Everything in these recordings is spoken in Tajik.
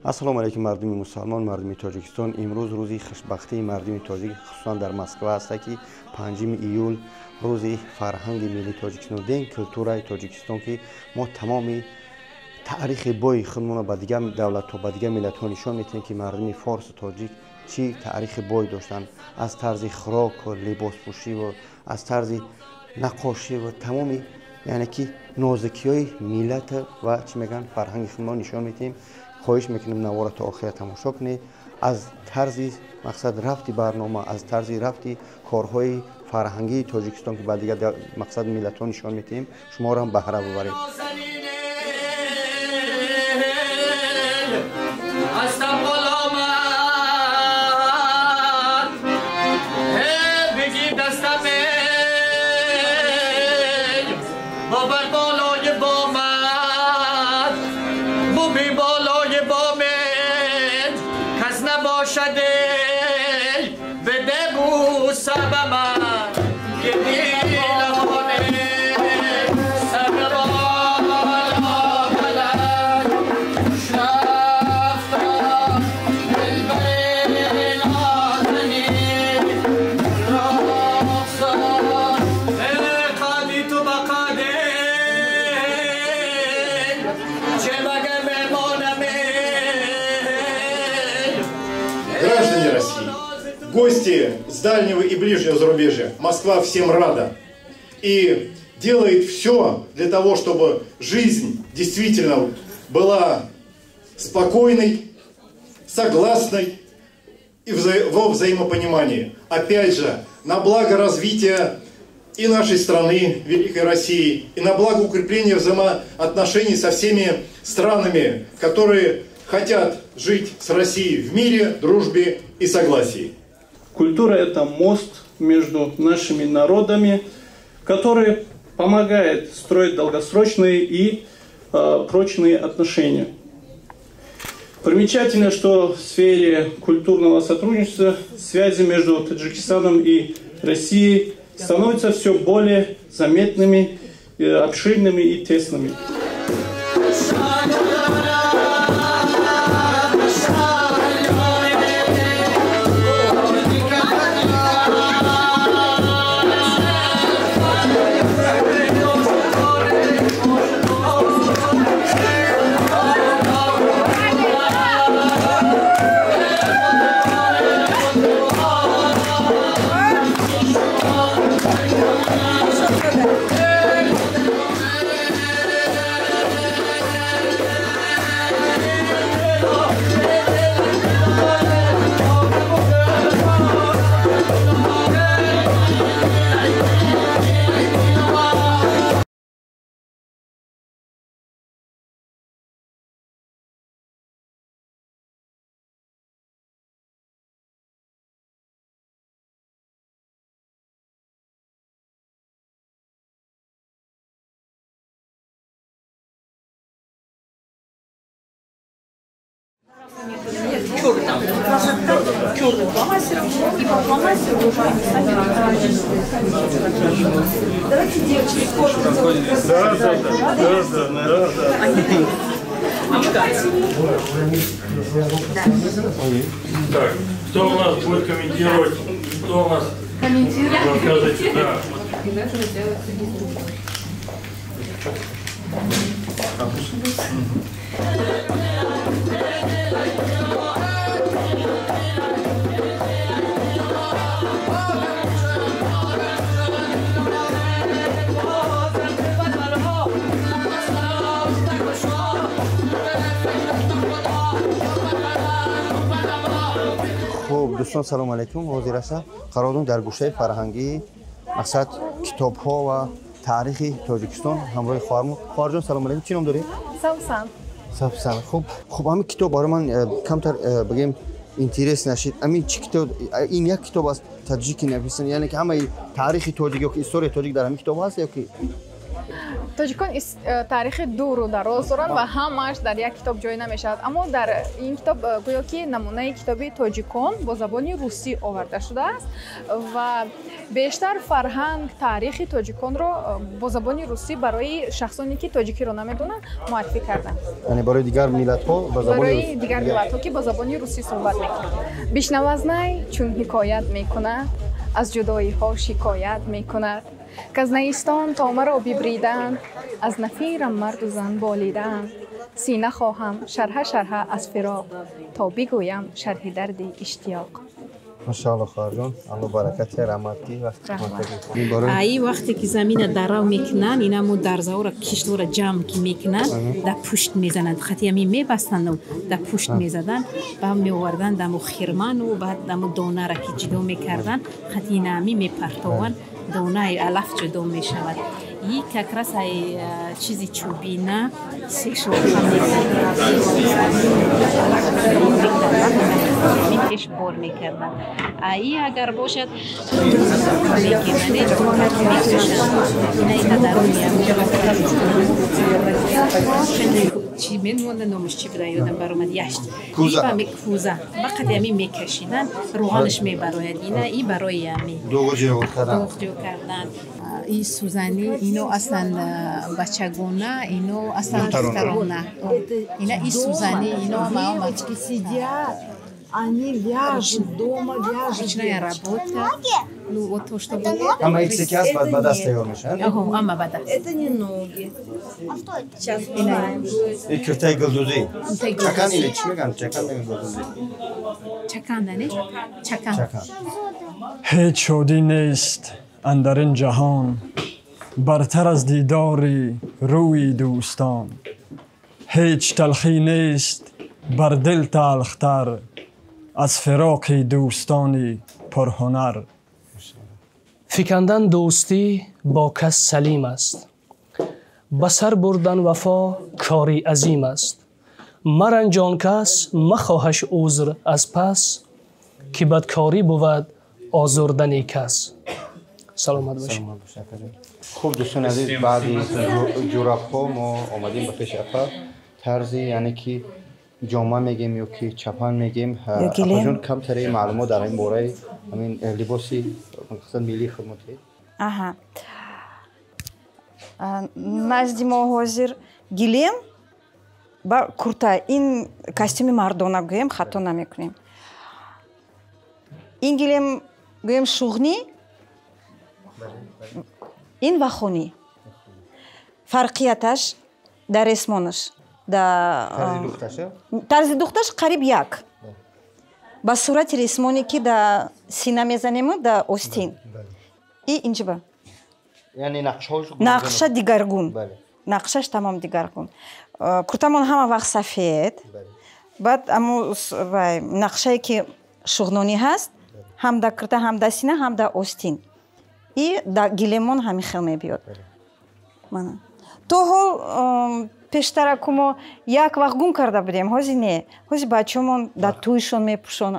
Ассалому алайкум мардуми мусалмон, мардуми Тоҷикистон. Имрӯз рӯзи хушбахтии мардуми тоҷик, хусусан дар Москва аст, ки 5 июл рӯзи фарҳанги миллии Тоҷикистон, день культураи Тоҷикистон, ки мо тамоми таърихи бои худмонро ба дигар давлатҳо, ба дигар миллатҳо нишон медиҳем, ки мардуми форсу тоҷик чӣ таърихи бой доштанд, аз тарзи хӯроку либоспӯшиву аз тарзи наққошӣ ва тамоми, яъне ки нозикиҳои миллат ва чӣ мегӯянд, фарҳанги худмо нишон медиҳем. Хоҳиш мекунем, навора то охира тамошо кунед. Аз тарзи мақсад рафти барнома, аз тарзи рафти корҳои фарҳангии Тоҷикистон, ки ба дигар мақсад миллатҳо нишон медиҳем, шуморо ҳам баҳра бубаред. Граждане России, гости с дальнего и ближнего зарубежья, Москва всем рада и делает все для того, чтобы жизнь действительно была спокойной, согласной и во взаимопонимании. Опять же, на благо развития и нашей страны, Великой России, и на благо укрепления взаимоотношений со всеми странами, которые хотят жить с Россией в мире, дружбе и согласии. Культура – это мост между нашими народами, который помогает строить долгосрочные и прочные отношения. Примечательно, что в сфере культурного сотрудничества связи между Таджикистаном и Россией становятся все более заметными, обширными и тесными. Черным фломастером, и по фломастеру уже они сами. Давайте, девочки, скоро. Да, да, да, да, да. Так, кто у нас будет комментировать? Кто у нас комментирует? Да. Из этого делается изюм. Хуб, дӯстон, салому алайкум. Ҳозир ҳастам, қарор дорем дар гӯшаи фарҳангии мақсад китобҳо ва таърихи Тоҷикистон ҳамроҳи хоҳармон. Хоҳарҷон, салому алайкум, чӣ ном доред? Савсан. Савсан. Хуб, хуб, ҳамин китоб барои ман камтар бигем интерес нашид. Ҳамин чӣ китоб? Ин як китоб аст таҷики написан, яъне ки ҳамаи таърихи тоҷик ё ки историяи тоҷик дар ҳамин китоб ҳаст ё ки? Тоҷикон таърихи дуру дароз доранд ва ҳамааш дар як китоб ҷой намешавад, аммо дар ин китоб гӯё ки намунаи китоби тоҷикон бо забони русӣ оварда шудааст ва бештар фарҳанг, таърихи тоҷиконро бо забони русӣ барои шахсоне ки тоҷикиро намедонанд, муаррифӣ карданд. Яъне барои дигар миллатҳо ба забони барои дигар миллатҳо, ки бо забони русӣ суҳбат мекунанд. Бишнав аз най, чун ҳикоят мекунад, аз ҷудоиҳо шикоят мекунад, к аз наистон то маро бибриданд, аз нафирам марду зан болиданд. Сина хоҳам шарҳа шарҳа аз фироқ, то бигӯям шарҳи дарди иштиёқ. Машаалло, хоҳарҷон, Алло баракат, раҳмат ки Аи вақте ки замина дарав мекунанд, инамо дарзаҳоро, киштвора ҷамъ ки мекунанд, дар пушт мезананд, хати ами мебастанду дар пушт мезаданд, баъд меоварданд даму хирману баъд даму донара ки ҷудо мекарданд, хати инами мепартованд, донаи алаф ҷудо мешавад. И как раз ай чизи чӯбина се шоха мекарданд, бор мекарданд. И агар бошад, чӣ менмонда, номаш чӣ буда, ёдам баромад, яшт, кӯза, вақте ами мекашиданд, рӯғанаш мебарояд. Ина и барои ами доғ ҷо кардан. И сӯзанӣ, ино аслан бачагона, ино аслан духтарона. Ина и сӯзанӣ, ино Девочки сидят, они вяжут, дома вяжут. Ручная работа. Ну, вот то, что. Ама их сейчас ба даст тайёр мешаванд? Ама ба даст. Это не ноги. А что это? Сейчас узнаем. И киртаи гулдузӣ. Чакан или чӣ мегӯянд? Чакан мегӯянд, гулдузӣ. Чакан, не? Чакан. Ҳеҷ шодӣ нест андар ин ҷаҳон бартар аз дидори рӯи дӯстон. Ҳеҷ талхӣ нест бар дил талхтар аз фироқи дӯстони пурҳунар. Фикандан дӯстӣ бо кас салим аст, ба сар бурдан вафо кори азим аст. Маранҷон кас, махоҳаш узр аз пас, ки бадкорӣ бувад озурдани кас. Саломат бошед. Хуб, дӯстони азиз, баъди ҷурабҳо мо омадем ба пеши апа. Тарзи, яъне ки ҷома мегем ё ки чапан мегем, апаҷон, камтаре маълумот дар ин бораи ҳамин либоси миллии худмон. Аҳа, назди мо ҳозир гилем ба курта, ин костюми мардона гӯем, хато намекунем. Ин гилем гӯем шуғнӣ, ин вахонӣ. Фарқияташ дар ресмонаш, тарзи духташ қариб як, ба сурати ресмоне ки да сина мезанему, да остин и инҷиба нақша дигаргун, нақшаш тамом дигаргун. Куртамон ҳама вақт сафед, баъд амо нақшае ки шуғнонӣ ҳаст, ҳам да курта, ҳам да сина, ҳам да остин, и да гилемон ҳамин хел мебиёд. То ҳол пештараку мо як вақт гум карда будем, ҳозир не, ҳозир бачаҳомон дар тӯйшон мепӯшанд.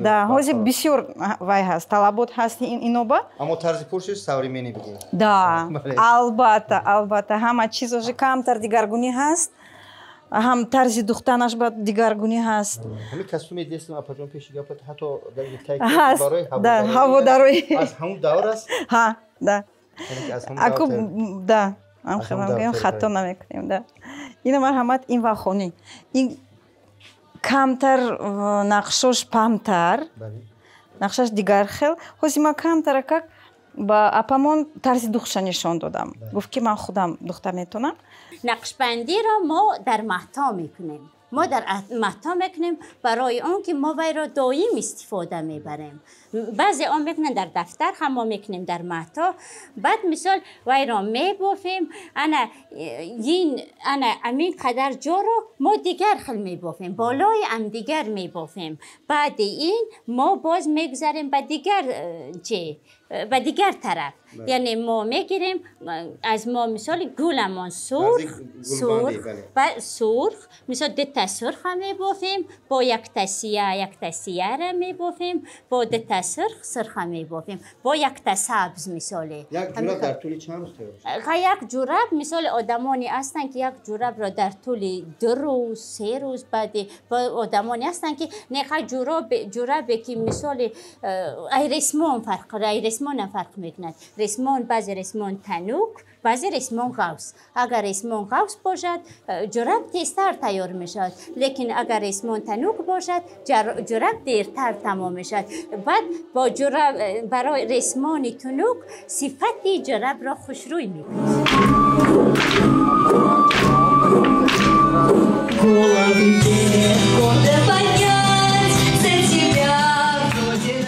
Да, ҳозир бисёр вай ҳаст, талабот ҳаст иноба. Аммо тарзи пӯшиш современный бигем. Да, албатта, албатта, ҳама чиз ҳозир камтар дигаргунӣ ҳаст, ҳам тарзи духтанаш ба дигаргунӣ ҳаст. Ҳамин костюми дестам, апаҷон, пеши гапат, ҳатто ҳаст ҳаводарои аз ҳамун давр аст. Ҳа, да, аку, да, ам хато намекунем, да. Ина марҳамат, ин вахонӣ, ин камтар нақшош паҳнтар, нақшаш дигар хел. Ҳозир ман камтаракак ба апамон тарзи духтша нишон додам, гуфт ки ман худам духта метонам. Нақшбандиро мо дар маҳто мекунем, мо дар маҳто мекунем, барои он ки мо вайро доим истифода мебарем. Баъзе он мекунанд дар дафтар, ҳам мо мекунем дар маҳто. Баъд мисол вайро мебофем, ана ин, ана амин қадар ҷоро мо дигар хел мебофем, болои ам дигар мебофем. Баъди ин мо боз мегузарем ба дигар чи. Ба дигар тараф. Яъне мо мегирем аз мо мисоли гуламон сурх, сурх ва сурх, мисол дута сурха мебофем, бо якта сия якта сияра мебофем, бо дута сурх сурха мебофем, бо якта сабз мисоле. Як ҷураб дар тӯли чанд рӯз тайёр мешавад? Як ҷураб мисоли одамоне ҳастанд, ки як ҷурабро дар тӯли 2 рӯз, 3 рӯз баъди одамоне ҳастанд, ки неха ҷурабе ки мисоли ай ресмон фарқ, ай ресмонам фарқ мекунад. Ресмон, баъзе ресмон танук, баъзе ресмон ғавс. Агар ресмон ғавс бошад, ҷураб тезтар тайёр мешавад, лекин агар ресмон танук бошад, ҷураб дертар тамом мешавад. Баъд бо ҷураб барои ресмони тунук сифати ҷурабро хушрӯй мекунад.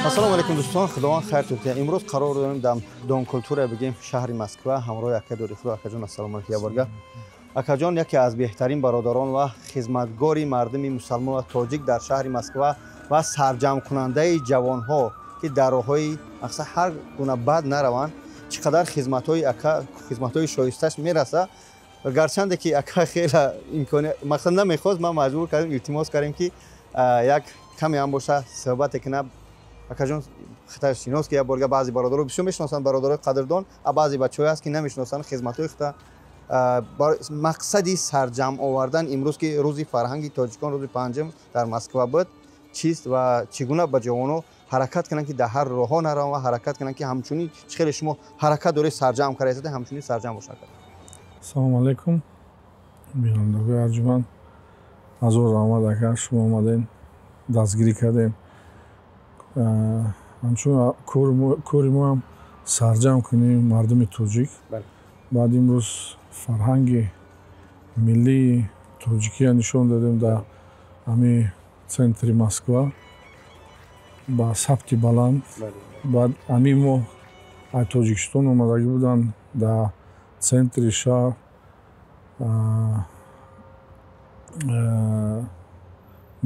Ассалому алайкум дӯстон, худованд хайр тутия. Имрӯз қарор дорем дар Дом культура бигем шаҳри Москва ҳамроҳи ака Додихудо. Акаҷон, ассалому алайкум якборга. Акаҷон яке аз беҳтарин бародарон ва хизматгори мардуми мусалмон ва тоҷик дар шаҳри Москва ва сарҷамъкунандаи ҷавонҳо, ки дар роҳҳои мақсад ҳар гуна бад нараванд, чӣ қадар хизматҳои ака, хизматҳои шоисташ мераса. Гарчанде ки ака хеле имкони мақсад намехост, ман маҷбур кардем, илтимос кардем, ки як каме ҳам боша суҳбате кунам. Акаҷон хита шинос ки як борга баъзе бародаро бисёр мешиносанд, бародарои қадрдон, а баъзе бачаҳое ҳаст, ки намешиносанд хизматҳои хита. Мақсади сарҷамъ овардан имрӯз, ки рӯзи фарҳанги тоҷикон, рӯзи панҷум дар Москва буд, чист ва чӣ гуна ба ҷавоно ҳаракат кунанд, ки дар ҳар роҳҳо нараванд ва ҳаракат кунанд, ки ҳамчунин чӣ хеле шумо ҳаракат доред сарҷамъ кардаед, ҳамчунин сарҷамъ бошад. Ассалому алайкум бинандагони арҷманд, ҳазор раҳмат ака, шумо омадем, дастгирӣ кардем. Ҳамчун кори мо ҳам сарҷамъ кунем мардуми тоҷик. Баъд имрӯз фарҳанги миллии тоҷикия нишон додем дар ҳамин центри Москва ба сабти баланд. Баъд ҳамин моҳ аз Тоҷикистон омадагӣ буданд дар центри шаҳр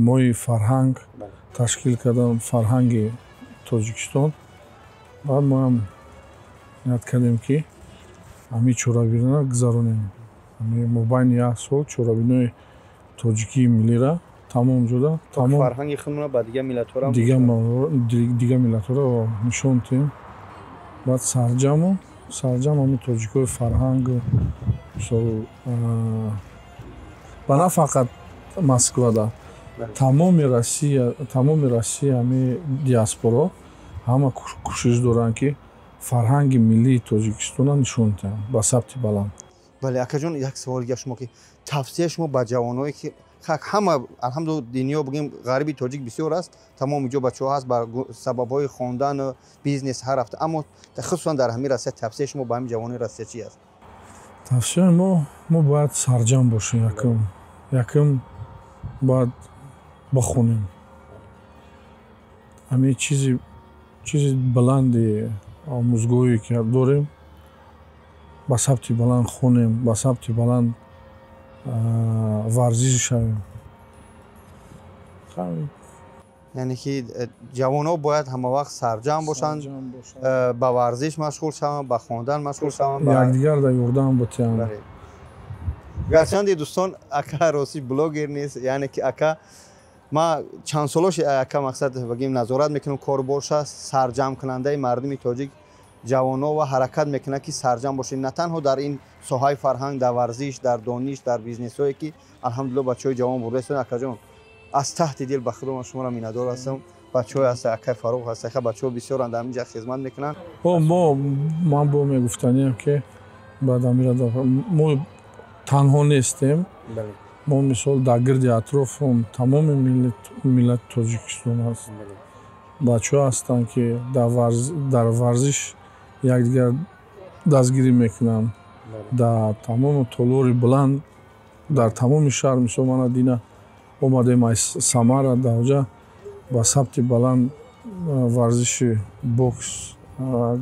моҳи фарҳанг ташкил кардам, фарҳанги Тоҷикистон. Баъд мо ҳам ният кардем, ки ҳамин чорабиниро гузаронем. Ҳамин мобайни як сол чорабиниҳои тоҷикии миллиро тамом ҷуда, тамом фарҳанги худро ба дигар миллатҳоро дигар миллатҳоро нишон диҳем. Баъд сарҷамъу сарҷамъ ҳамин тоҷикҳои фарҳангу мисол ба на фақат Москвада, тамоми Россия, тамоми Россия ҳамин диаспоро ҳама кӯшиш доранд, ки фарҳанги миллии Тоҷикистонро нишон диҳанд ба сабти баланд. Бале, акаҷон, як савол дигар шумо, ки тавсияи шумо ба ҷавоное, ки ҳама алҳамдулилла дунё бигем ғариби тоҷик бисёр аст, тамоми ҷо бачаҳо ҳаст ба сабабҳои хондан, бизнес ҳар ҳафта, аммо хусусан дар ҳамин Россия тавсияи шумо ба ҳамин ҷавонои Россия чи аст? Тавсияи мо бояд сарҷамъ бошем. Якум бояд бихонем. Ҳамин чизи баланди омӯзгоҳе ки дорем, ба сабти баланд хонем, ба сабти баланд варзиш шавем. Яъне ки ҷавонҳо бояд ҳамавақт сарҷамъ бошанд, ба варзиш машғул шаванд, ба хондан машғул шаванд, якдигар дар ёрдам бутиҳанд. Гарчанде дӯстон, ака рости блогер нест, яъне ки ака ма чанд солош ака мақсад бигем назорат мекунам корборша, сарҷамъкунандаи мардуми тоҷик, ҷавонҳо ва ҳаракат мекунад, ки сарҷамъ бошед на танҳо дар ин соҳаи фарҳанг, дар варзиш, дар дониш, дар бизнесҳое, ки алҳамдулилла бачаҳои ҷавон бурда истодан. Акаҷон, аз таҳти дил ба худо ман шуморо миннатдор ҳастам. Бачаҳое ҳаста, акаи Фарух ҳаста, ака бачаҳо бисёранд дар ҳамин ҷа хизмат мекунанд. Ман бо мегуфтаниям, ки баъд амира мо танҳо нестем. Мо мисол дар гирди атрофом тамоми миллати Тоҷикистон ҳаст. Бачаҳо ҳастанд, ки дар варзиш якдигар дастгирӣ мекунанд. Дар тамоми толори баланд, дар тамоми шаҳр, мисол мана дина омадем аз Самара, дар онҷа ба сабти баланд варзиши бокс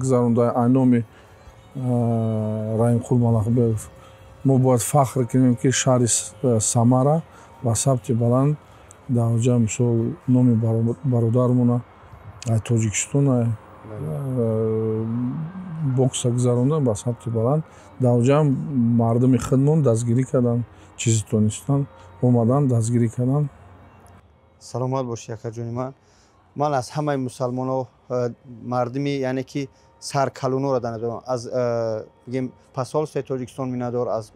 гузаронда айноми Раимқул Малахбеков. Мо бояд фахр кунем, ки шаҳри Самара ба сабти баланд дар онҷа мисол номи бародармона аз Тоҷикистон Бокса гузарондан ба сабти баланд. Дар онҷаам мардуми худмон дастгирӣ карданд, чизи тонистан омадан дастгирӣ карданд. Саломат бошӣ, акаҷони ман. Ман аз ҳамаи мусалмоно, мардуми, яъне ки саркалуноро данадорам, аз бигем посольствои Тоҷикистон миннатдор, аз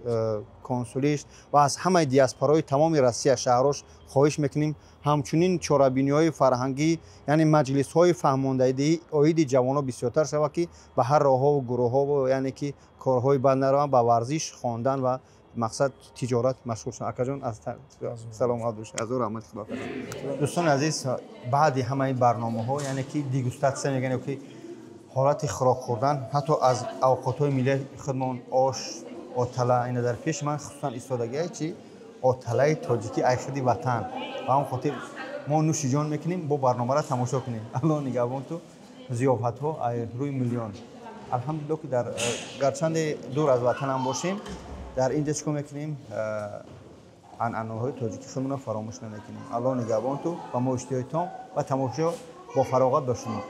консулиш ва аз ҳамаи диаспораи тамоми Россия шаҳрош хоҳиш мекунем ҳамчунин чорабиниҳои фарҳангӣ, яъне маҷлисҳои фаҳмондадиҳӣ оиди ҷавонҳо бисёртар шавад, ки ба ҳар роҳҳову гурӯҳҳову, яъне ки корҳои бад нараванд, ба варзиш, хондан ва мақсад тиҷорат машғул шаванд. Акаҷон, аз саломат бошед, азор раҳмати Худо. Дӯстони азиз, баъди ҳамаи барномаҳо, яъне ки дегустатсия мегӯянд, ки ҳолати хӯрок хӯрдан, ҳатто аз авқотҳои миллии худмон ош, отала, ина дар пеши ман хусусан истодагие чи оталаи тоҷикӣ айхиди ватан. Ба ҳамон хотир мо нӯши ҷон мекунем, бо барномаро тамошо кунем. Аллоҳ нигаҳбон ту зиёфатҳо рӯи миллион. Алҳамдулиллоҳ, ки дар гарчанде дур аз ватанам бошем, дар инҷа чикор мекунем? Анъанаҳои тоҷикӣ худмонро фаромӯш намекунем. Аллоҳ нигаҳбон ту ва мо иштиҳои том ва тамошо бо фароғат ба шумо.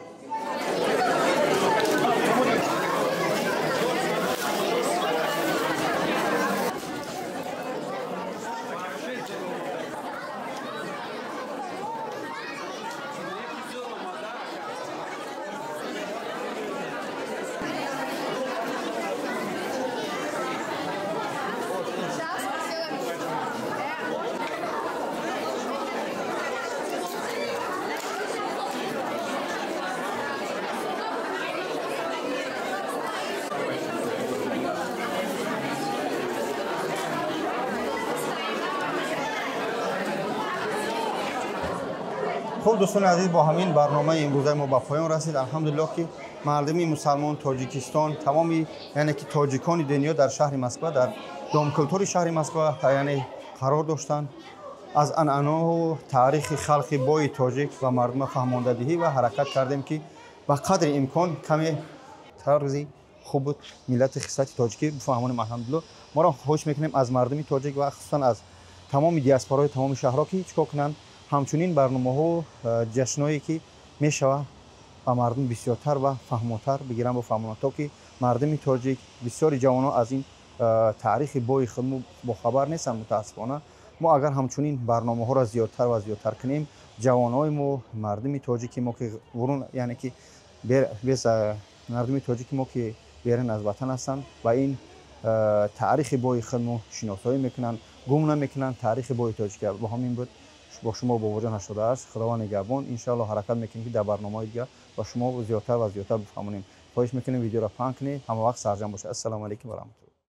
Хуб, дӯстони азиз, бо ҳамин барномаи имрӯзаи мо ба поён расид. Алҳамдулиллоҳ, ки мардуми мусалмон Тоҷикистон, тамоми, яъне ки тоҷикони дунё дар шаҳри Москва, дар домкультури шаҳри Москва, яъне қарор доштанд, аз анъанаҳу таърихи халқи бои тоҷик ва мардума фаҳмондадиҳӣ ва ҳаракат кардем, ки ба қадри имкон каме тарзи хубу миллати хислати тоҷикӣ бифаҳмонем. Алҳамдулиллоҳ, моро хоҳиш мекунем аз мардуми тоҷик ва хусусан аз тамоми диаспораи тамоми шаҳрҳо, ки чикор кунанд, ҳамчунин барномаҳо, ҷашнҳое ки мешавад, ба мардум бисёртар ва фаҳмотар бигиранд, бо то ки мардуми тоҷик, бисёри ҷавонҳо аз ин таърихи бои худ бохабар нестанд. Мутаассифона, мо агар ҳамчунин барномаҳоро зиёдтар ва зиёдтар кунем, ҷавонҳои мо, мардуми тоҷики мо ки бурун, яъне ки мардуми тоҷики мо ки берун аз ватан ҳастанд, ба ин таърихи бои худ мо шиносоӣ мекунанд, гум намекунанд таърихи бои тоҷики. Бо ҳамин буд бо шумо Бобоҷон 88. Худованд нигаҳбон. Иншоаллоҳ ҳаракат мекунем, ки дар барномаҳои дигар ба шумо зиёдтар ва зиёдтар бифаҳмонем. Хоҳиш мекунем, видеоро паҳн кунед, ҳама вақт сарҷам бошед. Ассалому алайкум ва раҳматуллоҳ.